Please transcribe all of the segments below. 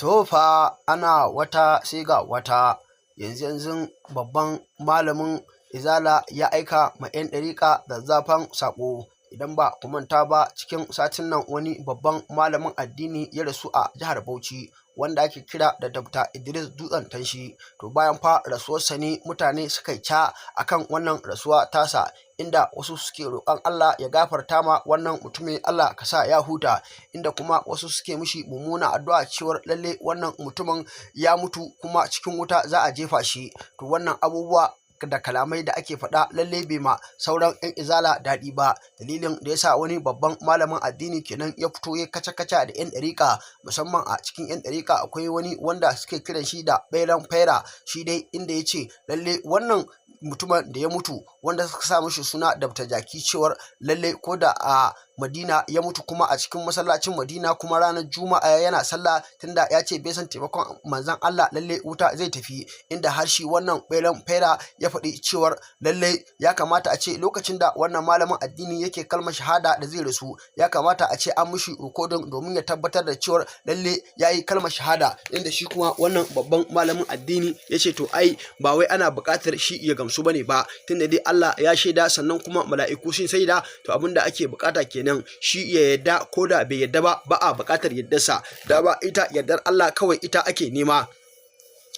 To fa, ana wata sai ga wata. Yanzu yanzun babban malamin Izala ya aika ma 'yan ɗariƙa zazzafan saƙo. Idan ba ku manta ba, cikin satin nan wani babban malamin addini ya rasu a jihar Bauchi, wanda ake kira da Dr. Idris Dutsen Tanshi. To, bayan fa rasuwarsa ne mutane suka yi ca akan wannan rasuwa tasa, inda wasu suke roƙon Allah ya gafarta ma wannan mutumin, Allah ka sa ya huta, inda kuma wasu suke mishi mummuna addu'a cewar lalle wannan mutumin ya mutu kuma cikin wuta za a jefa shi. To, wannan abubuwa da kalamai da ake faɗa lalle bai ma sauran 'yan Izala daɗi ba. Dalilin da yasa wani babban malamin addini kenan ya fito ya kaca-kaca da 'yan ɗariƙa. Musamman a cikin 'yan ɗariƙa akwai wani wanda suke kiran shi da Ɓeran Faira shi dai, inda ya ce lalle wannan mutumin da ya mutu, wanda suka sa mishi suna Dr. Jaki, cewar lalle ko da a Madina ya mutu, kuma a cikin masallacin Madina, kuma ranar Juma'a yana sallah, tunda ya ce bai san taimakon manzon Allah, lalle wuta zai tafi. Inda har shi wannan Ɓeran Faira ya faɗi cewar lalle ya kamata a ce lokacin da wannan malamin addini yake kalmar shahada da zai rasu, ya kamata a ce an mishi rikodin domin ya tabbatar da cewar lalle ya yi kalmar shahada. Inda shi kuma wannan babban malamin addini ya ce to ai ba wai ana buƙatar shi ya gamsu bane ba, tunda dai Allah ya shaida, sannan kuma mala'iku sun shaida. To, abin da ake buƙata kenan, shi ya yadda ko da bai yadda ba, ba a buƙatar yaddarsa da ba, ita yardar Allah kawai ita ake nema.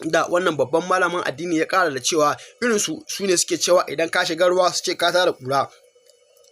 Da wannan babban malamin addini ya ƙara da cewa irin su su ne suke cewa idan ka shiga ruwa su ce ka tara kura,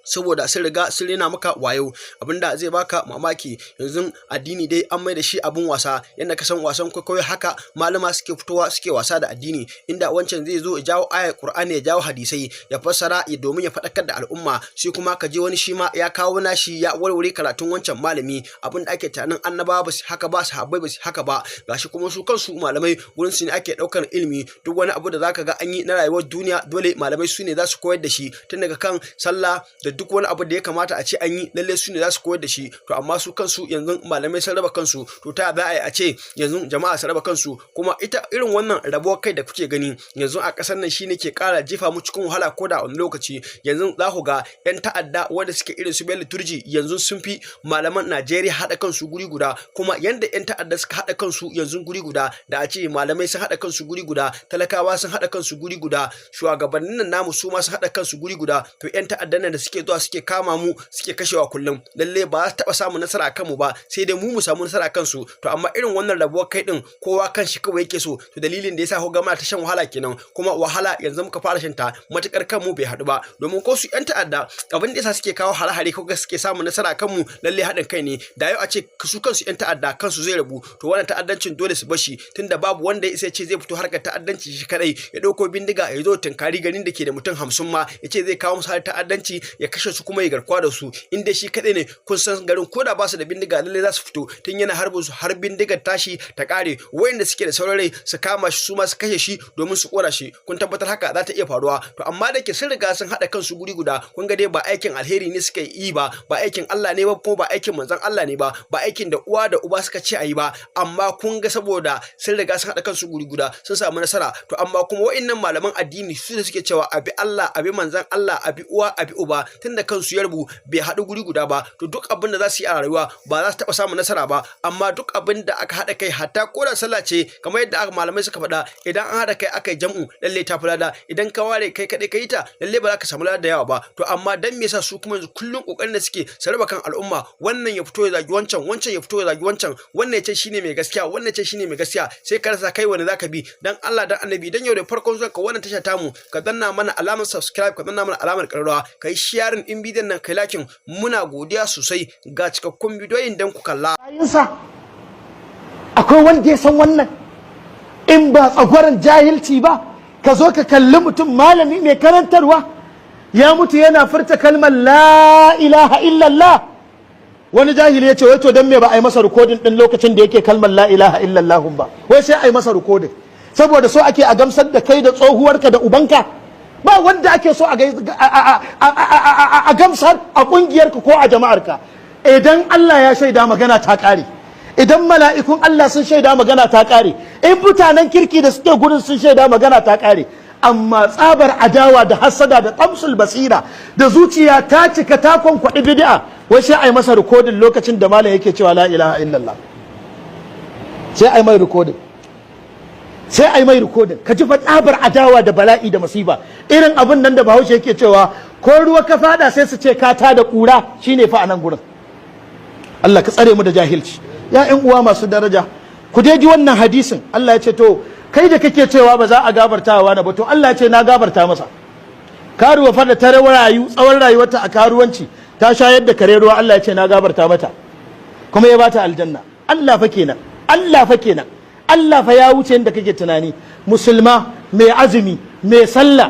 saboda sun riga sun rena maka wayo. Abinda zai baka mamaki, yanzu addini dai an mai da shi abun wasa, yadda ka san wasan kwaikwayo, haka malama suke fitowa suke wasa da addini, inda wancan zai zo ya jawo ayar Qur'ani, ya jawo hadisai, ya fassara domin ya faɗakar da al'umma, sai kuma ka je wani shi ma ya kawo nashi, ya warware karatun wancan malami. Abinda ake tunanin annabawa ba su haka ba, sahabbai ba su haka ba, gashi kuma su kansu malamai gurin su ne ake ɗaukar ilimi. Duk wani abu da zaka ga an yi na rayuwar duniya, dole malamai su ne za su koyar da shi, tun daga kan sallah da duk wani abu da ya kamata a ce an yi, lalle su ne za su koyar da shi. To, amma su kansu yanzu malamai sun raba kansu. To, ta za a yi a ce yanzu jama'a su raba kansu? Kuma ita irin wannan rabuwar kai da kuke gani yanzu a ƙasar nan shine ke ƙara jefa mu cikin wahala. Ko da wani lokaci yanzu za ku ga 'yan ta'adda wanda suke irin su Bello Turji yanzu sun fi malaman Najeriya haɗa kansu guri guda. Kuma yanda 'yan ta'adda suka haɗa kansu yanzu guri guda, da a ce malamai sun haɗa kansu guri guda, talakawa sun haɗa kansu guri guda, shugabannin nan namu su ma sun haɗa kansu guri guda, to 'yan ta'addan nan da suke zuwa suke kama mu, suke kashewa kullum, lalle ba za su taɓa samun nasara akan mu ba, sai dai mu mu samu nasara akan su. To, amma irin wannan rabuwar kai din, kowa kan shi kawai yake so. To, dalilin da yasa ko gama ta shan wahala kenan. Kuma wahala yanzu muka fara shan ta, matukar kanmu bai haɗu ba. Domin ko su 'yan ta'adda, abin da yasa suke kawo hare-hare ko suke samun nasara akan mu, lalle haɗin kai ne. Da yau a ce su kansu 'yan ta'adda kansu zai rabu, to wannan ta'addancin dole su bashi, tunda babu wanda ya isa ce zai fito harkar ta'addanci shi kadai, ya ɗauko bindiga ya zo tunkari garin da ke da mutum 50 ma, ya ce zai kawo musu har ta'addanci, ya kashe su kuma ya garkuwa da su. In dai shi kadai ne, kun san garin ko da ba su da bindiga, lalle za su fito, tun yana harbin su har bindigar tashi ta kare, wayanda suke da sauran rai su kama shi, su ma su kashe shi domin su kora shi. Kun tabbatar haka za ta iya faruwa. To, amma da ke sun riga sun haɗa kansu guri guda, kun ga dai ba aikin alheri ne suka yi ba, ba aikin Allah ne ba, kuma ba aikin manzon Allah ne ba, ba aikin da uwa da uba suka ce a yi ba. Amma kun ga saboda sun riga sun haɗa kansu guri guda, sun samu nasara. To, amma kuma wa'annan malaman addini su da suke cewa abi Allah, abi manzon Allah, abi uwa, abi uba, tunda kansu ya rabu, bai haɗu guri guda ba, to duk abin da za su yi a rayuwa ba za su taɓa samun nasara ba. Amma duk abin da aka haɗa kai, hatta ko da sallah ce, kamar yadda malamai suka faɗa, idan an haɗa kai aka yi jam'u, lalle ta fi lada. Idan ka ware kai kaɗai ka yi ta, lalle ba za ka samu lada da yawa ba. To, amma dan me yasa su kuma yanzu kullum kokarin da suke su raba kan al'umma? Wannan ya fito ya zagi wancan, wancan ya fito ya zagi wancan, wannan ya ce shine mai gaskiya, wannan ya ce shine mai gaskiya, sai ka rasa kai wani zaka bi. Dan Allah dan Annabi, dan yau da farkon zuwa ka wannan tasha tamu, ka danna mana alamar subscribe, ka danna mana alamar ƙararrawa, ka yi sharing din bidiyon nan, kai liking. Muna godiya sosai. Ga cikakkun bidiyoyin dan ku kalla. Bayinsa akwai wanda ya san wannan, in ba tsagwaron jahilci ba, ka zo ka kalli mutum malami mai karantarwa ya mutu yana furta kalmar la ilaha illallah. Wani jahili ya ce wai to don me ba a yi masa rikodin din lokacin da yake kalmar la ilaha illallah ba? Wai sai a yi masa rikodin saboda so ake a gamsar da kai da tsohuwarka da ubanka. Ba wanda ake so a gamsar a kungiyarka ko a jama'arka. Idan Allah ya shaida, magana ta kare. Idan mala'ikun Allah sun shaida, magana ta kare. In mutanen kirki da suke gurin sun shaida, magana ta kare. Amma tsabar adawa da hassada da tamsul basira da zuciya ta cika ta kwankwaɗi bid'a, wai sai a yi masa rikodin lokacin da malam yake cewa la ilaha illallah. Sai ai mai recording, sai ai mai recording. Ka ji fa tsabar adawa da bala'i da masifa, irin abin nan da Bahaushe yake cewa ko ruwa ka fada sai su ce ka ta da kura, shine fa a nan gurin. Allah ka tsare mu da jahilci. Ya ƴan uwa masu daraja, ku dai ji wannan hadisin. Allah ya ce, to kai da kake cewa ba za a gafartawa na ba, to Allah ya ce na gafarta masa. Karuwa fa da ta rayu tsawon rayuwarta a karuwanci, ta shayar da kare ruwa, Allah ya ce na gafarta mata, kuma ya bata aljanna. Allah fa kenan, Allah fa kenan. Allah fa ya wuce inda kake tunani. Musulma mai azumi, mai sallah,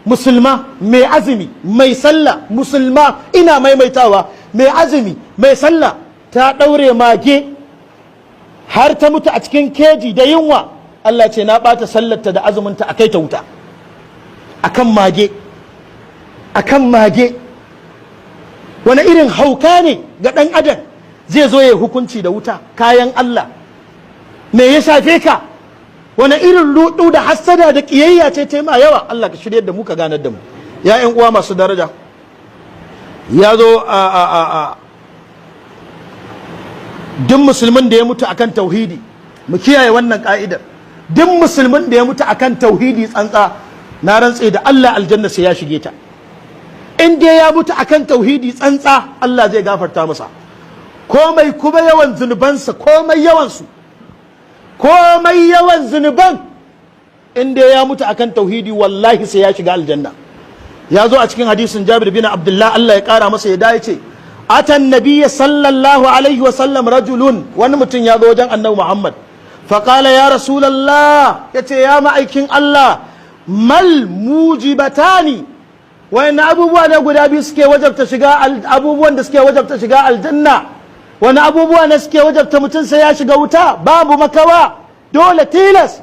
musulma mai azumi, mai sallah, musulma, ina maimaitawa, mai azumi, mai sallah, ta ɗaure mage har ta mutu a cikin keji da yunwa, Allah ce na ɓata sallarta da azuminta, a kai ta wuta. Akan mage, akan mage. Wani irin hauka ne ga ɗan adam zai zo ya hukunci da wuta kayan Allah? Me ya shafe ka? Wani irin rudu da hassada da ƙiyayya ce ta ma yawa? Allah ka shirya da mu, ka ganar da mu. Ya ƴan uwa masu daraja, ya zo a duk musulmin da ya mutu akan tauhidi, mu kiyaye wannan ka'idar, duk musulmin da ya mutu akan tauhidi tsantsa, na rantse da Allah aljanna sai ya shige ta. In dai ya mutu akan tauhidi tsantsa, Allah zai gafarta masa komai, kuma yawan zunubansa, komai yawansu, komai yawan zunuban, in dai ya mutu akan tauhidi, wallahi sai ya shiga aljanna. Ya zo a cikin hadisin Jabir bin Abdullah, Allah ya kara masa ya ce, أتى النبي صلى الله عليه وسلم رجل, wani mutum ya zo wajen Annabi Muhammad, فقال يا رسول الله, yace ya ma'aikin Allah, ما الموجبتان, wayanne abubuwa ne guda biyu suke wajabta shiga, abubuwan da suke wajabta shiga aljanna? Wani abubuwa ne suke wajabta mutum sai ya shiga wuta, babu makawa, dole tilas?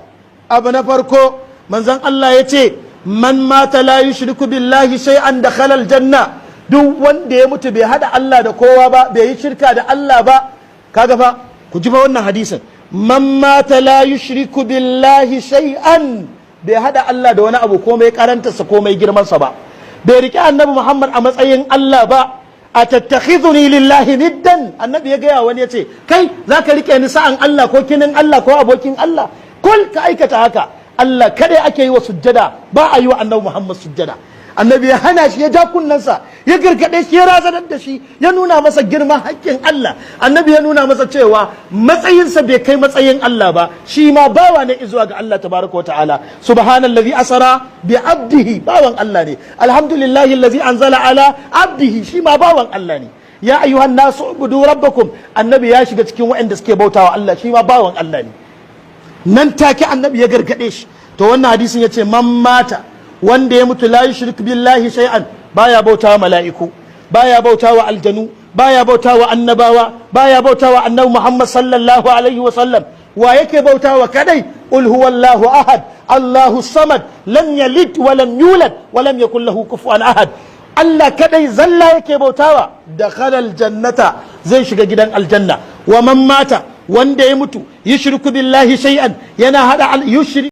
Abu na farko, manzon Allah ya ce, من مات لا يشرك بالله شيئا دخل الجنة. Duk wanda ya mutu bai hada Allah da kowa ba, bai yi shirka da Allah ba. Kaga fa, ku ji fa wannan hadisin, من مات لا يشرك بالله شيئا, bai hada Allah da wani abu komai karantarsa komai girmansa ba, bai riƙe Annabi Muhammad a matsayin Allah ba. أتتخذني لله ندا, Annabi ya gaya wani, ya ce kai zaka rike ni sa'an Allah ko kinin Allah ko abokin Allah? Kul ka aikata haka. Allah kada ake yi wa sujjada, ba a yi wa Annabi Muhammad sujjada. Annabi ya hana shi, ya ja kunnensa, ya gargaɗe shi, ya razanar da shi, ya nuna masa girman haƙƙin Allah. Annabi ya nuna masa cewa matsayinsa bai kai matsayin Allah ba, shi ma bawa ne zuwa ga Allah تبارك وتعالى. سبحان الذي أسرى بعبده, bawan Allah ne. الحمد لله الذي أنزل على عبده, shi ma bawan Allah ne. يا أيها الناس اعبدوا ربكم, annabi ya shiga cikin waɗanda suke bautawa Allah, shi ma bawan Allah ne. Nan take annabi ya gargaɗe shi. To wannan hadisin ya ce من مات, wanda ya mutu, لا يشرك بالله شيئا, baya bautawa mala'iku, baya bautawa aljanu, baya bautawa annabawa, baya bautawa Annabi Muhammad صلى الله عليه وسلم. Wa yake bautawa kadai? قل هو الله أحد الله الصمد لم يلد ولم يولد ولم يكن له كفوا أحد. Allah kadai zalla yake bautawa. دخل الجنة, zai shiga gidan aljanna. ومن مات, wanda ya mutu, يشرك بالله شيئا, yana hada yushrik